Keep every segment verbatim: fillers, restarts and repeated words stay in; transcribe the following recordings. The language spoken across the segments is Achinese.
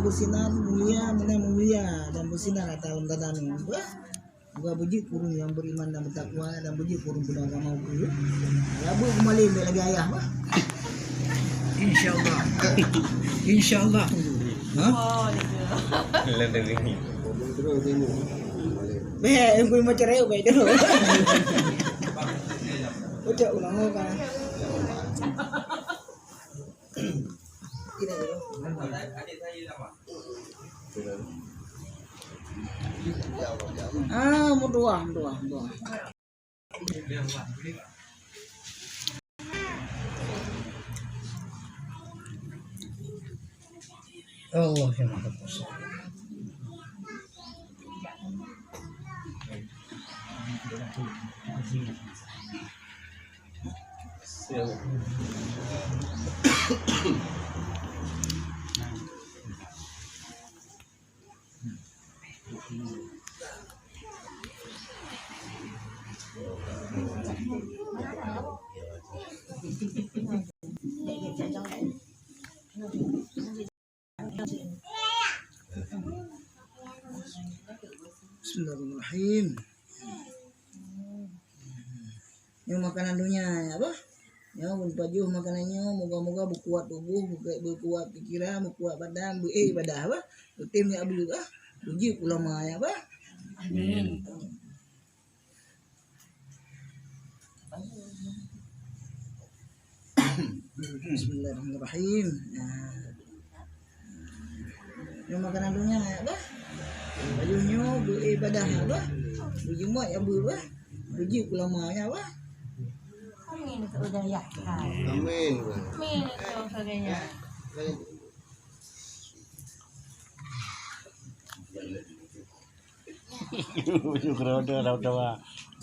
Sinan mulia, meunan mulia dan beusinan ata lom dada nyoe. Bah, moga beujeuet ureueng nyang beriman dan bertakwa dan beujeuet ureueng peugah agama ukeue. Ya, beuh keumalém lagèe ayah, bah. Insya Allah. Insya Allah. Ha? Lagèe ni. Bèk, engkau macam rayu baik tu. Ucap ulang kan. Ah, meutuah, meutuah, meutuah. Allah yang Maha Kuasa. Bismillahirrahmanirrahim. Nyoe makanan donya, ya bah. Nyoe beupajoh makanan nyoe, moga-moga beukuat tuboh, beukuat, beukuat pikiran, beukuat badan, beu-, eh, ibadah, bah. Beutem jak beuet, bah. Beujeuet ulama, ya bah. Amin. Bismillahirrahmanirrahim. Nah. Nyoe makanan donya, ya bah. Baju nyoe beu-, eh, ibadah, ya bah. Beujumat ya beu, bah. Beujeuet ulama, ya bah. Amin. Amin. Amin. Ujuk roda dah tawa.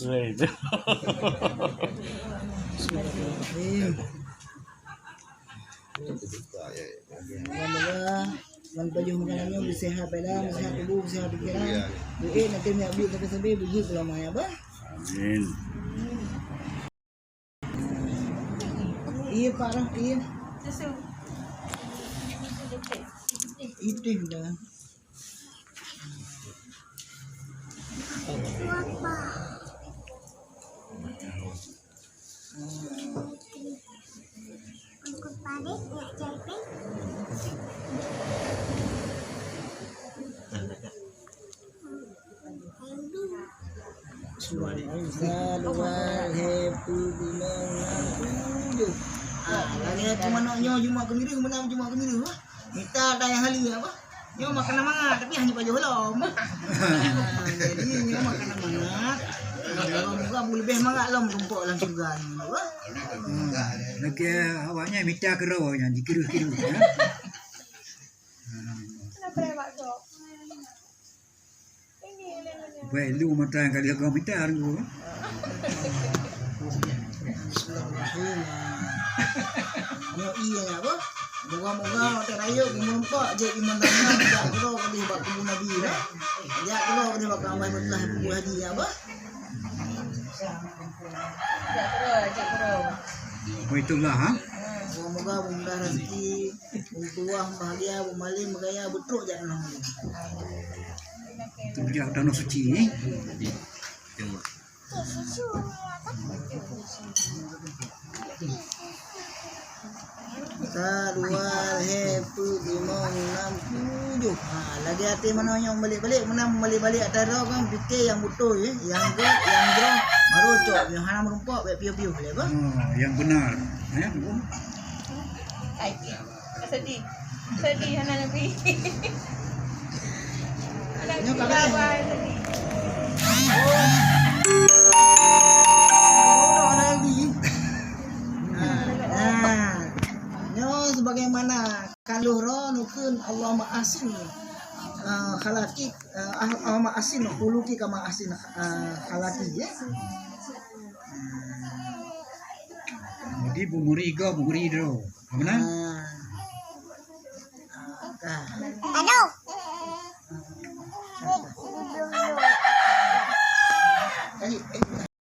Weh. Bismillahirrahmanirrahim. Moga-moga ngon pajoh makanan nyoe beusehat badan, beusehat tuboh, beusehat pikiran. Duit nanti minyak beli sampai-sampai beugi pulang maya bah. Amin. Iya, Pak Rah, iya. Susu. Itu dah. Suara Isa luar, happy binong lampu jauh. Ah, lagi happy manok nyoe Jumat Keumiréh, meunan Jumat Keumiréh, wah. Mita dah yang hali apa? Nyoe makanan mangat, tapi hanya pajoh lom. Ah, jadi nyoe makanan mangat. Moga-moga leubeh mangat lom rumpok lam syurga nyoe, apa? Hmm. Lagi awaknya mita keudroe nyan, dikeureuh-keureuh, ya. Kenapa lewat tu? Baik, lu mata kali kau mita lu. Bismillahirrahmanirrahim. Nyoe iya apa? Moga-moga watèe rayeuk geumeurumpok jeuet iman dan iman, jak keudroe keudeh bak kubu Nabi dah. Jak keudroe keudeh bak Ka'bah Baitullah, kubu haji apa? Jak keudroe, jak keudroe. Baitullah, ha? Moga-moga mudah rezeki, meutuah, bahagia, beumalém, beugaya, beutrok jak keunoe. Tujak Danau Suci, eh? Ka dua, lhèe, peuet, limong, nam, tujoh. Ha, lagèe até manoe nyang balek-balek, meunan balek-balek atra droe kan, pike nyang beutôi, eh, nyang gèt, nyang jroh, baru cok, nyang hana meurumpok, bèk piôh-piôh lé, bah. Oh, yang benar. Eh? Sedih. Sedih hana Nabi. Nyoe ka beureh. Nah, nah. Nyoe sebagaimana ka lheueh droe neukheun Allahumma ahsin, eh, khalaqi, eh, ah, Allahumma ahsin khuluqi kama ahsin, eh, khalaqi, ya. Jadi bunguri go, bunguri droe. Mana? Ah,